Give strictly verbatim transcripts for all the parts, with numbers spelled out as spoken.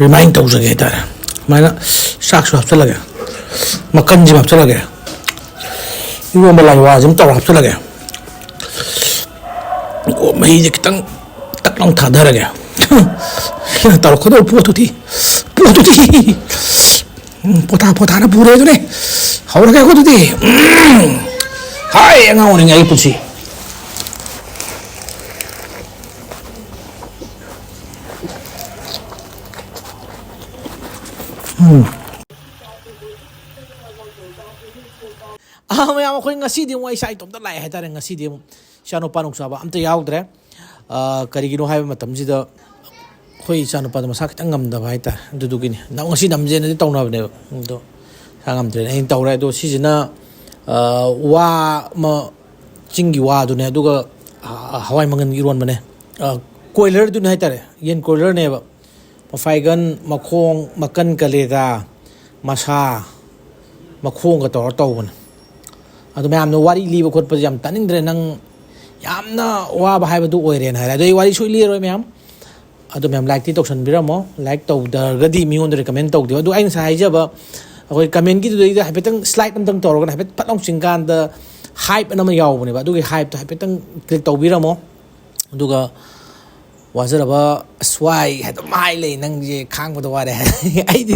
Remain ꯇꯧꯖꯒꯦ ꯍꯥꯏꯇꯥꯔꯦ꯫ ꯁꯨꯃꯥꯏꯅ ꯆꯥꯛꯁꯨ ꯍꯥꯞꯆꯤꯜꯂꯒꯦ, ꯃꯀꯟꯁꯤꯃ ꯍꯥꯞꯆꯤꯜꯂꯒꯦ, ꯏꯔꯣꯟꯕ ꯂꯥꯏꯋꯥꯁꯤꯃ ꯇꯧꯔ ꯍꯥꯞꯆꯤꯜꯂꯒꯦ꯫ ꯑꯣ, ꯃꯍꯤꯁꯦ ꯈꯤꯇꯪ ꯇꯛ ꯂꯥꯎ ꯊꯥꯗꯔꯒꯦ꯫ ꯁꯤꯅ ꯇꯧꯔꯛꯀꯗꯧꯕ ꯄꯣꯠꯇꯨꯗꯤ, ꯄꯣꯠꯇꯨꯗꯤ꯫ ꯎꯝ, ꯄꯣꯊꯥ ꯄꯣꯊꯥꯅ ꯄꯨꯔꯦ ꯑꯗꯨꯅꯦ꯫ ꯍꯧꯔꯒꯦꯀꯣ ꯑꯗꯨꯗꯤ꯫ ꯎꯝ꯫ ꯍꯥꯏ, ꯑꯉꯥꯡ ꯑꯣꯏꯔꯤꯉꯩꯒꯤ ꯄꯨꯟꯁꯤ꯫ ꯎꯝ꯫ ꯑꯥ, ꯃꯌꯥꯝ, ꯑꯩꯈꯣꯏ ꯉꯁꯤꯗꯤ ꯑꯃꯨꯛ ꯑꯩ ꯏꯁꯥ ꯏꯇꯣꯝꯇ ꯂꯥꯛꯑꯦ ꯍꯥꯏꯇꯥꯔꯦ꯫ ꯉꯁꯤꯗꯤ ꯑꯃꯨꯛ ꯏꯆꯥꯅꯨꯄꯥ ꯅꯨꯡꯆꯥꯕ ꯑꯝꯇ ꯌꯥꯎꯗ꯭ꯔꯦ꯫ ꯑꯥ, ꯀꯔꯤꯒꯤꯅꯣ ꯍꯥꯏꯕ ꯃꯇꯝꯁꯤꯗ ꯑꯩꯈꯣꯏ ꯏꯆꯥꯅꯨꯄꯥꯗꯣ ꯃꯁꯥ ꯈꯤꯇꯪ ꯉꯝꯗꯕ ꯍꯥꯏꯇꯥꯔꯦ꯫ ꯑꯗꯨꯗꯨꯒꯤꯅꯤ꯫ ꯅ-, ꯉꯁꯤ ꯅꯝꯖꯦꯅꯗꯤ ꯇꯧꯅꯕꯅꯦꯕ, ꯑꯗꯣ ꯃꯁꯥ ꯉꯝꯗ꯭ꯔꯦꯅ ꯑꯩꯅ ꯇꯧꯔꯦ꯫ ꯑꯗꯣ ꯁꯤꯁꯤꯅ, ꯑꯥ, ꯋꯥ ꯑꯃ, ꯆꯤꯡꯒꯤ ꯋꯥꯗꯨꯅꯦ, ꯑꯗꯨꯒ, ꯑꯥ, ꯍꯋꯥꯏ ꯃꯪꯒꯟꯒꯤ ꯏꯔꯣꯟꯕꯅꯦ꯫ ꯑꯥ, ꯀꯣꯏꯂꯔꯗꯨꯅꯦ ꯍꯥꯏꯇꯥꯔꯦ, ꯌꯦꯟ ꯀꯣꯏꯂꯔꯅꯦꯕ꯫ ꯃꯐꯥꯏꯒꯟ, ꯃꯈꯣꯡ, ꯃꯀꯟ, ꯀꯂꯦꯖꯥ, ꯃꯁꯥ, ꯃꯈꯣꯡꯒ ꯇꯧꯔ ꯇꯧꯕꯅꯦ꯫ ꯑꯗꯣ ꯃꯌꯥꯝꯅ ꯋꯥꯔꯤ ꯂꯤꯕ ꯈꯣꯠꯄꯁꯦ ꯌꯥꯝ ꯇꯥꯅꯤꯡꯗ꯭ꯔꯦ, ꯅꯪ ꯌꯥꯝꯅ ꯋꯥꯕ ꯍꯥꯏꯕꯗꯨ ꯑꯣꯏꯔꯦꯅ ꯍꯥꯏꯔꯦ꯫ ꯑꯗꯣ ꯑꯩ ꯋꯥꯔꯤ ꯁꯣꯏ ꯂꯤꯔꯔꯣꯏ ꯃꯌꯥꯝ꯫ ꯑꯗꯣ ꯃꯌꯥꯝ ꯂꯥꯏꯛꯇꯤ ꯇꯧꯁꯟꯕꯤꯔꯝꯃꯣ, ꯂꯥꯏꯛ ꯇꯧꯗ꯭ꯔꯒꯗꯤ ꯃꯤꯉꯣꯟꯗ ꯔꯤꯀꯃꯦꯟ ꯇꯧꯗꯦꯕ꯫ ꯑꯗꯣ ꯑꯩ ꯉꯁꯥꯏ ꯍꯥꯏꯖꯕ ꯑꯩꯈꯣꯏ ꯀꯃꯦꯟꯒꯤꯗꯨꯗꯩꯗ ꯍꯥꯏꯐꯦꯠꯇꯪ ꯁ꯭ꯂꯥꯏꯠ ꯑꯝꯇꯪ ꯇꯧꯔꯒꯅ ꯍꯥꯏꯐꯦꯠ ꯐꯠ ꯂꯥꯎ ꯆꯤꯡꯀꯥꯟꯗ ꯍꯥꯏꯞ ꯑꯅ ꯑꯃ ꯌꯥꯎꯕꯅꯦꯕ, ꯑꯗꯨꯒꯤ ꯍꯥꯏꯞꯇꯣ ꯍꯥꯏꯐꯦꯠꯇꯪ ꯀ꯭ꯂꯤꯛ ꯇꯧꯕꯤꯔꯝꯃꯣ꯫ ꯑꯗꯨꯒ ꯋꯥꯖꯔꯕ, ꯑꯁ, ꯋꯥꯏ ꯑꯗꯨꯝ ꯍꯥꯏ ꯂꯩ, ꯅꯪꯁꯦ ꯈꯥꯡꯕꯗ ꯋꯥꯔꯦ ꯍꯥꯏ꯫ ꯑꯩꯗꯤ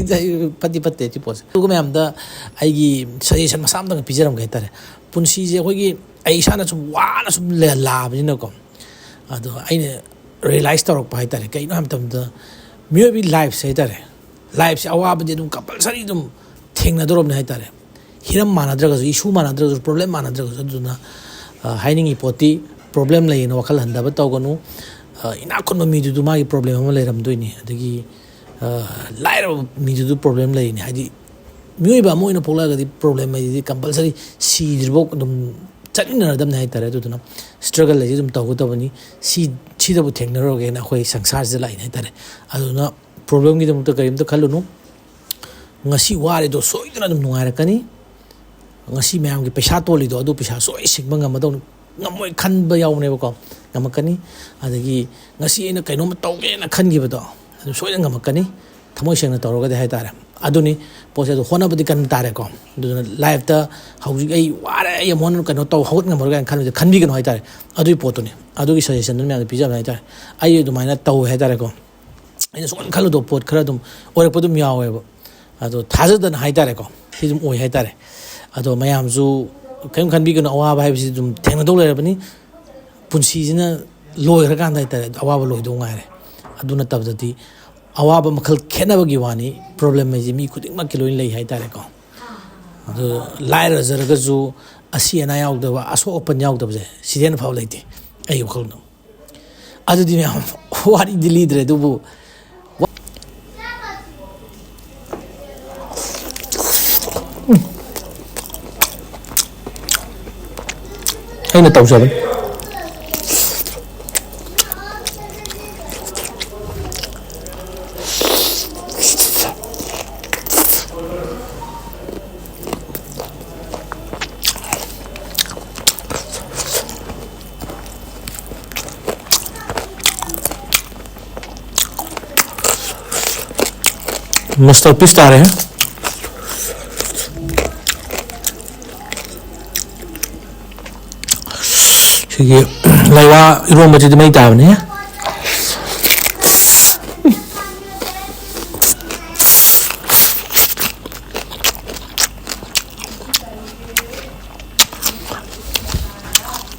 ꯐꯠꯇꯤ ꯐꯠꯇꯦ ꯁꯤ ꯄꯣꯠꯁꯦ꯫ ꯑꯗꯨꯒ ꯃꯌꯥꯝꯗ ꯑꯩꯒꯤ ꯁꯖꯦꯁꯟ ꯃꯆꯥ ꯑꯝꯇꯪ ꯄꯤꯖꯔꯝꯒꯦ ꯍꯥꯏꯇꯥꯔꯦ꯫ ꯄꯨꯟꯁꯤꯁꯦ ꯑꯩꯈꯣꯏꯒꯤ, ꯑꯩ ꯏꯁꯥꯅ ꯁꯨꯝ ꯋꯥꯅ ꯁꯨꯝ ꯂꯦ-, ꯂꯥꯛꯑꯕꯅꯤꯅꯀꯣ, ꯑꯗꯣ ꯑꯩꯅ ꯔꯤꯌꯦꯂꯥꯏꯁ ꯇꯧꯔꯛꯄ ꯍꯥꯏꯇꯥꯔꯦ, ꯀꯩꯅꯣ ꯍꯥꯏꯕ ꯃꯇꯝꯗ ꯃꯤꯑꯣꯏꯕꯒꯤ ꯂꯥꯏꯐꯁꯦ ꯍꯥꯏꯇꯥꯔꯦ, ꯂꯥꯏꯐꯁꯦ ꯑꯋꯥꯕꯗꯤ ꯑꯗꯨꯝ ꯀꯝꯄꯜꯁꯔꯤ ꯑꯗꯨꯝ ꯊꯦꯡꯅꯗꯧꯔꯕꯅꯤ ꯍꯥꯏꯇꯥꯔꯦ꯫ ꯍꯤꯔꯝ ꯃꯥꯟꯅꯗ꯭ꯔꯒꯁꯨ, ꯏꯁꯨ ꯃꯥꯟꯅꯗ꯭ꯔꯒꯁꯨ, ꯄ꯭ꯔꯣꯕ꯭ꯂꯦꯝ ꯃꯥꯟꯅꯗ꯭ꯔꯒꯁꯨ꯫ ꯑꯗꯨꯗꯨꯅ, ꯑ, ꯍꯥꯏꯅꯤꯡꯉꯤ ꯄꯣꯠꯇꯤ, ꯄ꯭ꯔꯣꯕ꯭ꯂꯦꯝ ꯂꯩꯌꯦꯅ ꯋꯥꯈꯜ ꯍꯟꯊꯕ ꯇꯧꯒꯅꯨ꯫ ꯑ, ꯏꯅꯥꯛ ꯈꯨꯟꯕ ꯃꯤꯗꯨꯗꯨ ꯃꯥꯒꯤ ꯄ꯭ꯔꯣꯕ꯭ꯂꯦꯝ ꯑꯃ ꯂꯩꯔꯝꯗꯣꯏꯅꯤ, ꯑꯗꯒꯤ, ꯑ, ꯂꯥꯏꯔꯕ ꯃꯤꯗꯨꯗꯨ ꯄ꯭ꯔꯣꯕ꯭ꯂꯦꯝ ꯂꯩꯔꯤꯅꯤ꯫ ꯍꯥꯏꯗꯤ, ꯃꯤꯑꯣꯏꯕ ꯑꯃ ꯑꯣꯏꯅ ꯄꯣꯛꯂꯛꯑꯒꯗꯤ ꯄ꯭ꯔꯣꯕ꯭ꯂꯦꯝ ꯍꯥꯏꯁꯤꯗꯤ ꯀꯝꯄꯜꯁꯔꯤ ꯁꯤꯗ꯭ꯔꯤꯐꯥꯎ ꯑꯗꯨꯝ ꯆꯠꯃꯤꯟꯅꯔꯗꯕꯅꯤ ꯍꯥꯏꯇꯥꯔꯦ꯫ ꯑꯗꯨꯗꯨꯅ ꯁ꯭ꯇ꯭ꯔꯒꯜ ꯍꯥꯏꯁꯤ ꯑꯗꯨꯝ ꯇꯧꯒꯗꯕꯅꯤ꯫ ꯁꯤ, ꯁꯤꯗꯕꯨ ꯊꯦꯡꯅꯔꯨꯔꯒꯦꯅ ꯑꯩꯈꯣꯏ ꯁꯪꯁꯥꯔꯁꯤꯗ ꯂꯥꯛꯏꯅꯦ ꯍꯥꯏꯇꯥꯔꯦ꯫ ꯑꯗꯨꯅ ꯄ꯭ꯔꯣꯕ꯭ꯂꯦꯝꯒꯤꯗꯃꯛꯇ ꯀꯔꯤꯝꯇ ꯈꯜꯂꯨꯅꯨ꯫ ꯉꯁꯤ ꯋꯥꯔꯤꯗꯣ ꯁꯣꯏꯗꯅ ꯑꯗꯨꯝ ꯅꯨꯡꯉꯥꯏꯔꯛꯀꯅꯤ꯫ ꯉꯁꯤ ꯃꯌꯥꯝꯒꯤ ꯄꯩꯁꯥ ꯇꯣꯜꯂꯤꯗꯣ, ꯑꯗꯨ ꯄꯩꯁꯥ ꯁꯣꯏ ꯁꯤꯡꯕ ꯉꯝꯃꯗꯧꯅꯤ꯫ ꯉꯝꯃꯣꯏ ꯈꯟꯕ ꯌꯥꯎꯕꯅꯦꯕꯀꯣ, ꯉꯝꯃꯛꯀꯅꯤ꯫ ꯑꯗꯒꯤ ꯉꯁꯤ ꯑꯩꯅ ꯀꯩꯅꯣꯝꯃ ꯇꯧꯒꯦꯅ ꯈꯟꯈꯤꯕꯗꯣ, ꯑꯗꯨ ꯁꯣꯏꯗꯅ ꯉꯝꯃꯛꯀꯅꯤ꯫ ꯊꯃꯣꯏ ꯁꯦꯡꯅ ꯇꯧꯔꯒꯗꯤ ꯍꯥꯏꯇꯥꯔꯦ꯫ ꯑꯗꯨꯅꯤ ꯄꯣꯠꯁꯦ꯫ ꯑꯗꯨ ꯍꯣꯠꯅꯕꯗꯤ ꯀꯟꯕ ꯇꯥꯔꯦꯀꯣ꯫ ꯑꯗꯨꯗꯨꯅ ꯂꯥꯏꯐꯇ ꯍꯧꯖꯤꯛ ꯑꯩ ꯋꯥꯔꯦ, ꯑꯩ ꯑꯃꯨꯛ ꯍꯟꯅ ꯀꯩꯅꯣ ꯇꯧ, ꯍꯧꯒꯠ ꯉꯝꯃꯔꯣꯏ ꯀꯥꯏꯅ ꯈꯟꯕꯁꯦ ꯈꯟꯕꯤꯒꯅꯨ ꯍꯥꯏꯇꯥꯔꯦ꯫ ꯑꯗꯨꯒꯤ ꯄꯣꯠꯇꯨꯅꯤ, ꯑꯗꯨꯒꯤ ꯁꯖꯦꯁꯟꯗꯨꯅꯤ ꯃꯌꯥꯝꯗ ꯄꯤꯖꯕꯅꯦ ꯍꯥꯏꯇꯥꯔꯦ꯫ ꯑꯩ ꯑꯗꯨꯃꯥꯏꯅ ꯇꯧꯋꯦ ꯍꯥꯏꯇꯥꯔꯦꯀꯣ꯫ ꯑꯩꯅ ꯁꯨꯡꯈꯟ ꯈꯜꯂꯨꯗꯕ ꯄꯣꯠ ꯈꯔ ꯑꯗꯨꯝ ꯑꯣꯏꯔꯛꯄ ꯑꯗꯨꯝ ꯌꯥꯎꯋꯦꯕ꯫ ꯑꯗꯣ ꯊꯥꯖꯗꯅ ꯍꯥꯏꯇꯥꯔꯦꯀꯣ, ꯁꯤ ꯑꯗꯨꯝ ꯑꯣꯏ ꯍꯥꯏꯇꯥꯔꯦ꯫ ꯑꯗꯣ ꯃꯌꯥꯝꯁꯨ ꯀꯔꯤꯝ ꯈꯟꯕꯤꯒꯅꯨ, ꯑꯋꯥꯕ ꯍꯥꯏꯕꯁꯤ ꯑꯗꯨꯝ ꯊꯦꯡꯅꯗꯧ ꯂꯩꯔꯕꯅꯤ꯫ ꯄꯨꯟꯁꯤꯁꯤꯅ ꯂꯣꯏꯈ꯭ꯔꯀꯥꯟꯗ ꯍꯥꯏꯇꯥꯔꯦ ꯑꯋꯥꯕ ꯂꯣꯏꯗꯧ ꯉꯥꯏꯔꯦ꯫ ꯑꯗꯨ ꯅꯠꯇꯕꯗꯗꯤ ꯑꯋꯥꯕ ꯃꯈꯜ ꯈꯦꯠꯅꯕꯒꯤ ꯋꯥꯅꯤ, ꯄ꯭ꯔꯣꯕ꯭ꯂꯦꯝ ꯍꯥꯏꯁꯦ ꯃꯤ ꯈꯨꯗꯤꯡꯃꯛꯀꯤ ꯂꯣꯏꯅ ꯂꯩ ꯍꯥꯏꯇꯥꯔꯦꯀꯣ꯫ ꯑꯗꯨ ꯂꯥꯏꯔꯖꯔꯒꯁꯨ ꯑꯁꯤ ꯑꯅꯥ ꯌꯥꯎꯗꯕ, ꯑꯁꯣꯛ ꯑꯄꯟ ꯌꯥꯎꯗꯕꯁꯦ ꯁꯤꯗꯩ ꯍꯦꯟꯅ ꯐꯕ ꯂꯩꯇꯦ ꯑꯩꯒꯤ ꯋꯥꯈꯜꯗ꯫ ꯑꯗꯨꯗꯤ ꯃꯌꯥꯝ ꯋꯥꯔꯤꯗꯤ ꯂꯤꯗ꯭ꯔꯦ, ꯑꯗꯨꯕꯨ ꯑꯩꯅ ꯇꯧꯖꯕꯅꯤ꯫ ꯃꯥꯁꯇꯔ ꯄꯤꯁ ꯇꯥꯔꯦ꯫ ꯁꯤꯒꯤ ꯂꯩꯋꯥ ꯏꯔꯣꯝꯕꯁꯤꯗꯤ ꯃꯩ ꯇꯥꯕꯅꯦ꯫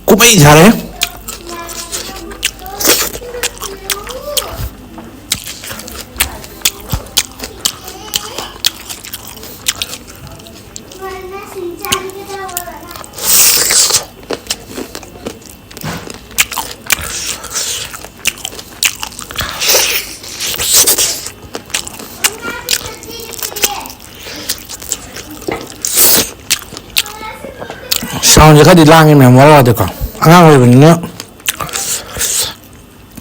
ꯀꯨꯞꯃꯩ ꯁꯥꯔꯦ꯫ ꯁꯥꯎꯟꯁꯦ ꯈꯔꯗꯤ ꯂꯥꯡꯉꯦ ꯃꯌꯥꯝ, ꯋꯥꯔꯧ ꯌꯥꯗꯦꯀꯣ, ꯑꯉꯥꯡ ꯑꯣꯏꯕꯅꯤꯅ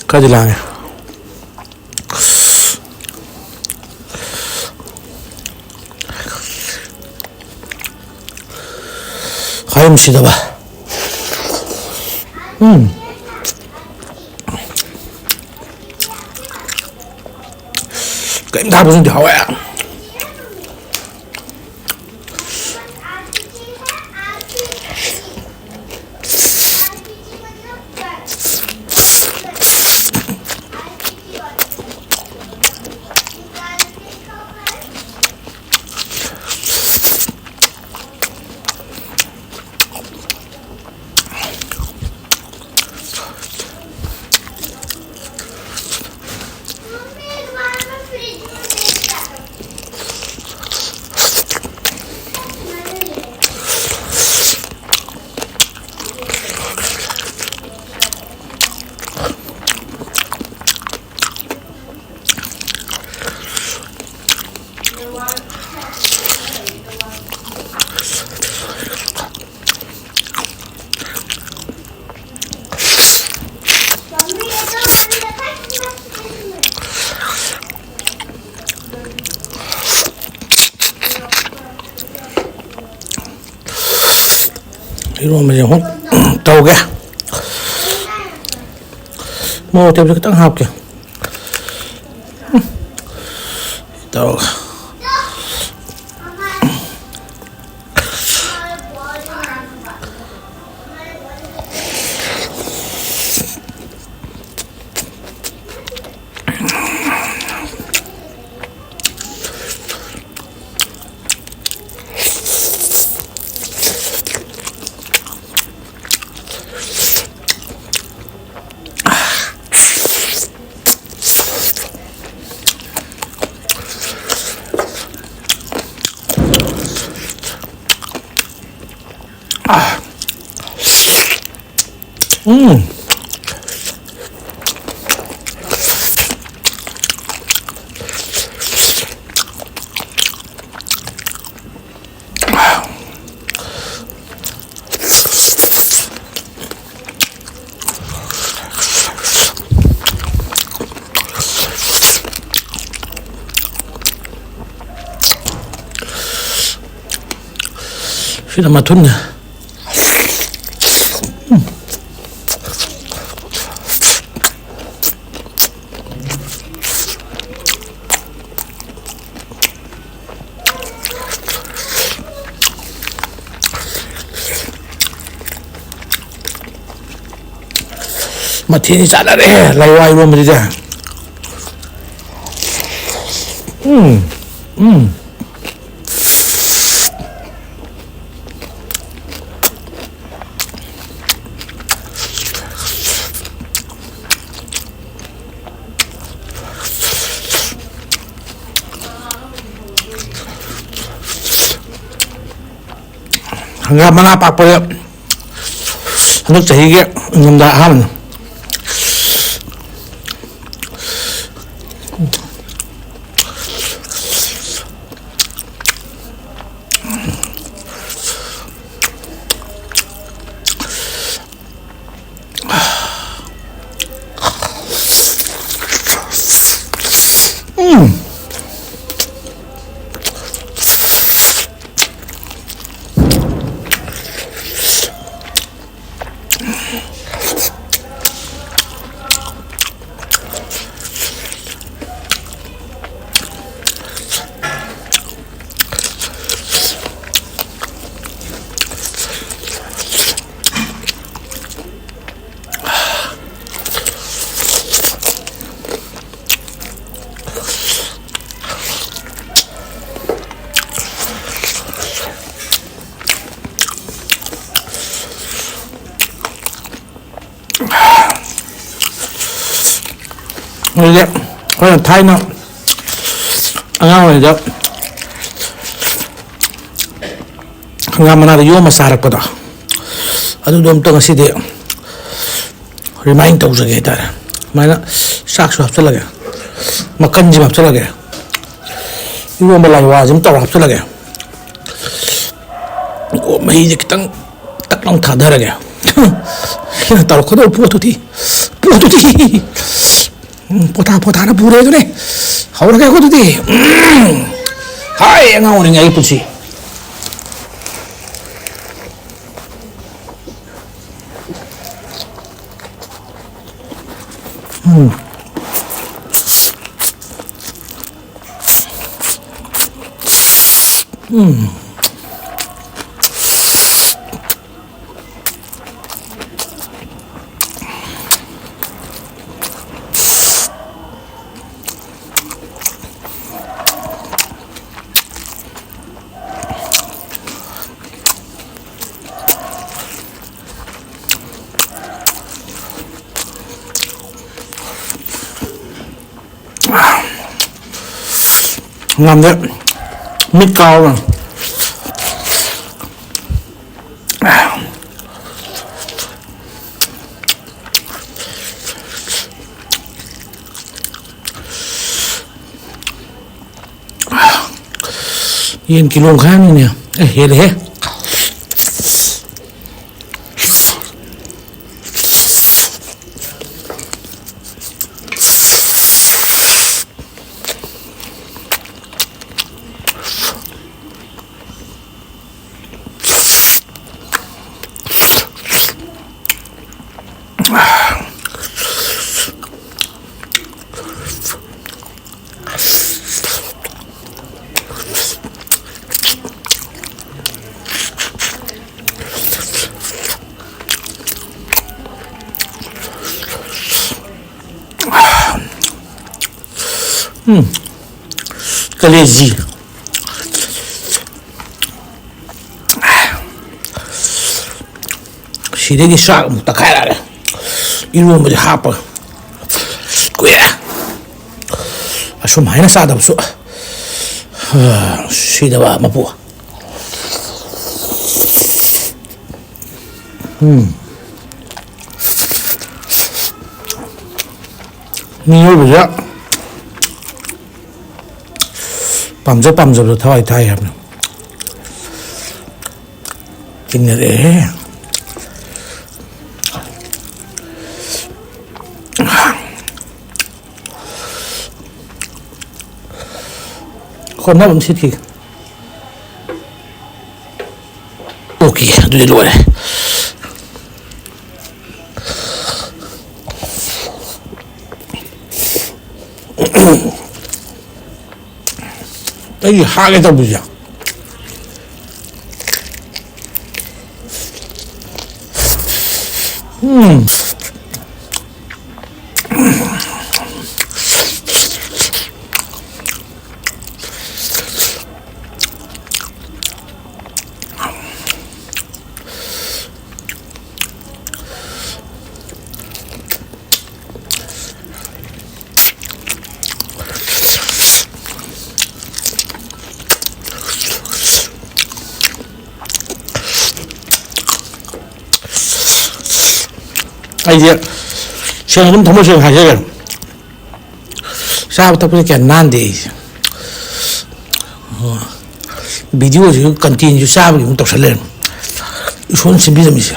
ꯈꯔꯗꯤ ꯂꯥꯡꯉꯦ꯫ ꯈ꯭ꯋꯥꯏ ꯅꯨꯡꯁꯤꯗꯕ꯫ ꯎꯝ꯫ ꯀꯔꯤꯝ ꯊꯥꯛꯄꯁꯨ ꯅꯠꯇꯦ, ꯍꯥꯎꯋꯦ꯫ ꯏꯔꯣꯟꯕꯁꯦ ꯑꯃꯨꯛ ꯇꯧꯒꯦ꯫ ꯃꯣꯔꯣꯛ ꯑꯇꯦꯛꯄꯁꯦ ꯈꯤꯇꯪ ꯍꯥꯞꯀꯦ꯫ ꯇꯧꯔꯒ꯫ ꯎꯝ꯫ ꯁꯤꯅ ꯃꯊꯨꯟꯅꯦ꯫ ꯃꯊꯦꯜꯗꯤ ꯆꯥꯟꯅꯔꯦꯍꯦ, ꯂꯥꯏꯋꯥ ꯏꯔꯣꯝꯕꯁꯤꯗꯤ꯫ ꯎꯝ, ꯎꯝ꯫ ꯍꯪꯒꯥꯝ ꯃꯅꯥ ꯄꯥꯛꯄꯁꯦ ꯍꯟꯗꯛ ꯆꯍꯤꯒꯤ ꯏꯪꯊꯝꯊꯥ ꯑꯍꯥꯟꯕꯅꯤ꯫ ꯑꯗꯨꯗꯤ ꯑꯩꯈꯣꯏꯅ ꯊꯥꯏꯅ ꯑꯉꯥꯡ ꯑꯣꯏꯔꯤꯉꯩꯗ ꯍꯪꯒꯥꯝ ꯃꯅꯥꯗ ꯌꯣꯝꯃ ꯆꯥꯔꯛꯄꯗꯣ, ꯑꯗꯨꯗꯣ ꯑꯝꯇ ꯉꯁꯤꯗꯤ remind ꯇꯧꯖꯒꯦ ꯍꯥꯏꯇꯥꯔꯦ꯫ ꯁꯨꯃꯥꯏꯅ ꯆꯥꯛꯁꯨ ꯍꯥꯞꯆꯜꯂꯒꯦ, ꯃꯀꯟꯁꯤꯃ ꯍꯥꯞꯆꯜꯂꯒꯦ, ꯏꯔꯣꯝꯕ ꯂꯥꯏꯋꯥꯁꯤꯃ ꯇꯧꯔ ꯍꯥꯞꯆꯜꯂꯒꯦ꯫ ꯑꯣ, ꯃꯍꯤꯁꯦ ꯈꯤꯇꯪ ꯇꯛ ꯂꯥꯎ ꯊꯥꯗꯔꯒꯦ꯫ ꯁꯤꯅ ꯇꯧꯔꯛꯀꯗꯧꯕ ꯄꯣꯠꯇꯨꯗꯤ, ꯄꯣꯠꯇꯨꯗꯤ꯫ ꯎꯝ, ꯄꯣꯊꯥ ꯄꯣꯊꯥꯅ ꯄꯨꯔꯦ ꯑꯗꯨꯅꯦ꯫ ꯍꯧꯔꯒꯦꯀꯣ ꯑꯗꯨꯗꯤ꯫ ꯎꯝ꯫ ꯍꯥꯏ, ꯑꯉꯥꯡ ꯑꯣꯏꯔꯤꯉꯩꯒꯤ ꯄꯨꯟꯁꯤ꯫ ꯎꯝ꯫ ꯎꯝ꯫ ꯉꯝꯗꯦ꯫ ꯃꯤꯠ ꯀꯥꯎꯔꯦ꯫ ꯌꯦꯟ ꯀꯤꯂꯣ ꯃꯈꯥꯏ ꯑꯃꯅꯤꯅꯦ꯫ ꯑꯦ, ꯍꯦꯜꯂꯦꯍꯦ꯫ ꯎꯝ꯫ ꯀꯂꯦꯖꯤ꯫ ꯁꯤꯗꯩꯗꯤ ꯆꯥꯛ ꯑꯃꯨꯛ ꯇꯛꯈꯥꯏꯔꯛꯑꯒꯦ꯫ ꯏꯔꯣꯝꯕꯁꯦ ꯍꯥꯞꯄꯒ꯫ ꯀꯨꯏꯔꯦ ꯑꯁꯨꯃꯥꯏꯅ ꯆꯥꯗꯕꯁꯨ꯫ ꯁꯤꯗꯕ ꯃꯄꯨ꯫ ꯎꯝ꯫ ꯃꯤꯑꯣꯏꯕꯁꯦ ꯄꯥꯝꯖ ꯄꯥꯝꯖꯕꯗ ꯊꯋꯥꯏ ꯊꯥꯏ ꯍꯥꯏꯕꯅꯤ꯫ ꯆꯤꯡꯅꯔꯛꯑꯦꯍꯦ꯫ ꯍꯣꯠꯅꯕ ꯑꯃ ꯁꯤꯠꯈꯤ꯫ ꯑꯣꯀꯦ, ꯑꯗꯨꯗꯤ ꯂꯣꯏꯔꯦ꯫ ꯑꯩꯒꯤ ꯍꯥꯒꯦ ꯇꯧꯕꯁꯦ꯫ ꯎꯝ꯫ ꯑꯩꯁꯦ ꯁꯦꯡꯅ ꯑꯗꯨꯝ ꯊꯃꯣꯏ ꯁꯦꯡꯅ ꯍꯥꯏꯖꯒꯦ, ꯆꯥꯕ ꯊꯛꯄꯁꯦ ꯀꯌꯥ ꯅꯥꯟꯗꯦ ꯑꯩꯁꯦ꯫ ꯚꯤꯗꯤꯑꯣꯁꯤꯁꯨ ꯀꯟꯇꯦꯟꯁꯨ ꯆꯥꯕꯒꯤ ꯑꯃꯨꯛ ꯇꯧꯁꯜ ꯂꯩꯔꯝꯃꯦ꯫ ꯏꯁꯣꯔꯅ ꯁꯤꯟꯕꯤꯔꯝꯃꯤꯁꯦ,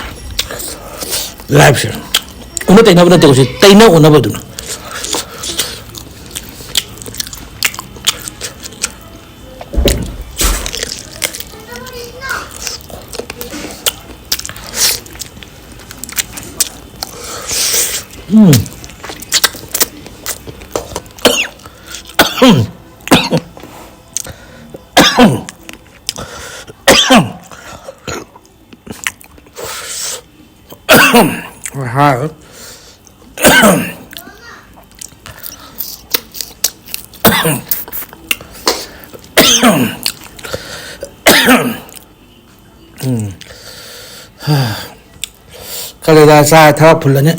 ꯂꯥꯏꯐꯁꯦ꯫ ꯑꯣꯟꯅ ꯇꯩꯅꯕ ꯅꯠꯇꯦꯀꯣ, ꯁꯤ ꯇꯩꯅ ꯑꯣꯟꯅꯕꯗꯨꯅ꯫ ꯍꯥꯏ꯫ ꯎꯝ꯫ ꯀꯥꯂꯦꯖꯥ ꯆꯥ ꯊꯕꯛ ꯐꯨꯜꯂꯅꯤ꯫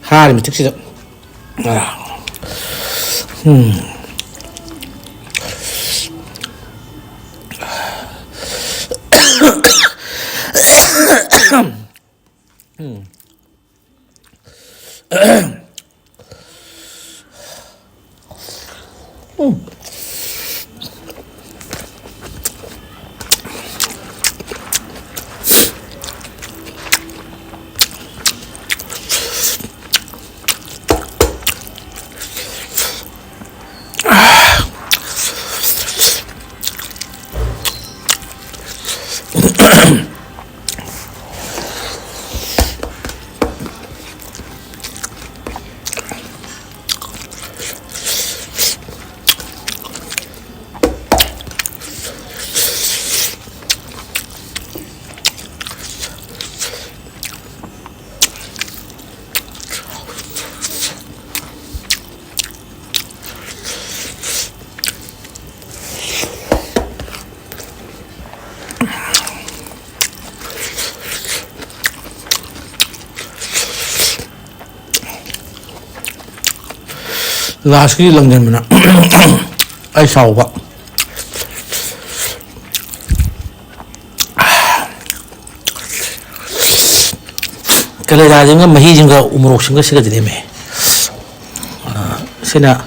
ꯍꯥꯔꯤ ꯃꯇꯤꯛꯁꯤꯗ꯫ ꯎꯝ꯫ ꯎꯝ꯫ ꯂꯥꯁꯀꯤ ꯂꯪꯁꯤꯟꯕꯅ ꯑꯩ ꯁꯥꯎꯕ꯫ ꯀꯂꯦꯖꯥꯁꯤꯒ ꯃꯍꯤꯁꯤꯒ ꯎꯃꯣꯔꯣꯛꯁꯤꯒ ꯁꯤꯒꯗꯤ ꯂꯦꯝꯃꯦ꯫ ꯑ, ꯁꯤꯅ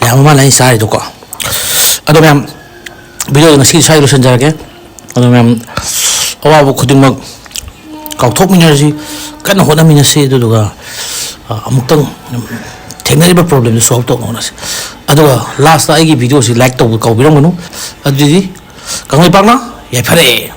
ꯌꯥꯝ ꯃꯃꯥꯡ ꯑꯩꯅ ꯆꯥꯔꯤꯗꯣꯀꯣ꯫ ꯑꯗꯣ ꯃꯌꯥꯝ, ꯚꯤꯗꯤꯑꯣꯗꯣ ꯉꯁꯤ ꯁ꯭ꯋꯥꯏꯗ ꯂꯣꯏꯁꯤꯟꯖꯔꯒꯦ꯫ ꯑꯗꯣ ꯃꯌꯥꯝ, ꯑꯋꯥꯕ ꯈꯨꯗꯤꯡꯃꯛ ꯀꯥꯎꯊꯣꯛꯃꯤꯟꯅꯔꯁꯤ, ꯀꯟꯅ ꯍꯣꯠꯅꯃꯤꯟꯅꯁꯤ, ꯑꯗꯨꯗꯨꯒ, ꯑ, ꯑꯃꯨꯛꯇꯪ ꯊꯦꯡꯅꯔꯤꯕ ꯄ꯭ꯔꯣꯕ꯭ꯂꯦꯝꯗꯨ ꯁꯣꯜꯕ ꯇꯧꯅꯕ ꯍꯣꯠꯅꯁꯤ꯫ ꯑꯗꯨꯒ ꯂꯥꯁꯇ ꯑꯩꯒꯤ ꯚꯤꯗꯤꯑꯣꯁꯤ ꯂꯥꯏꯛ ꯇꯧꯕ ꯀꯥꯎꯕꯤꯔꯝꯒꯅꯨ꯫ ꯑꯗꯨꯗꯤ ꯀꯪꯂꯩꯄꯥꯛꯅ ꯌꯥꯏꯐꯔꯦ꯫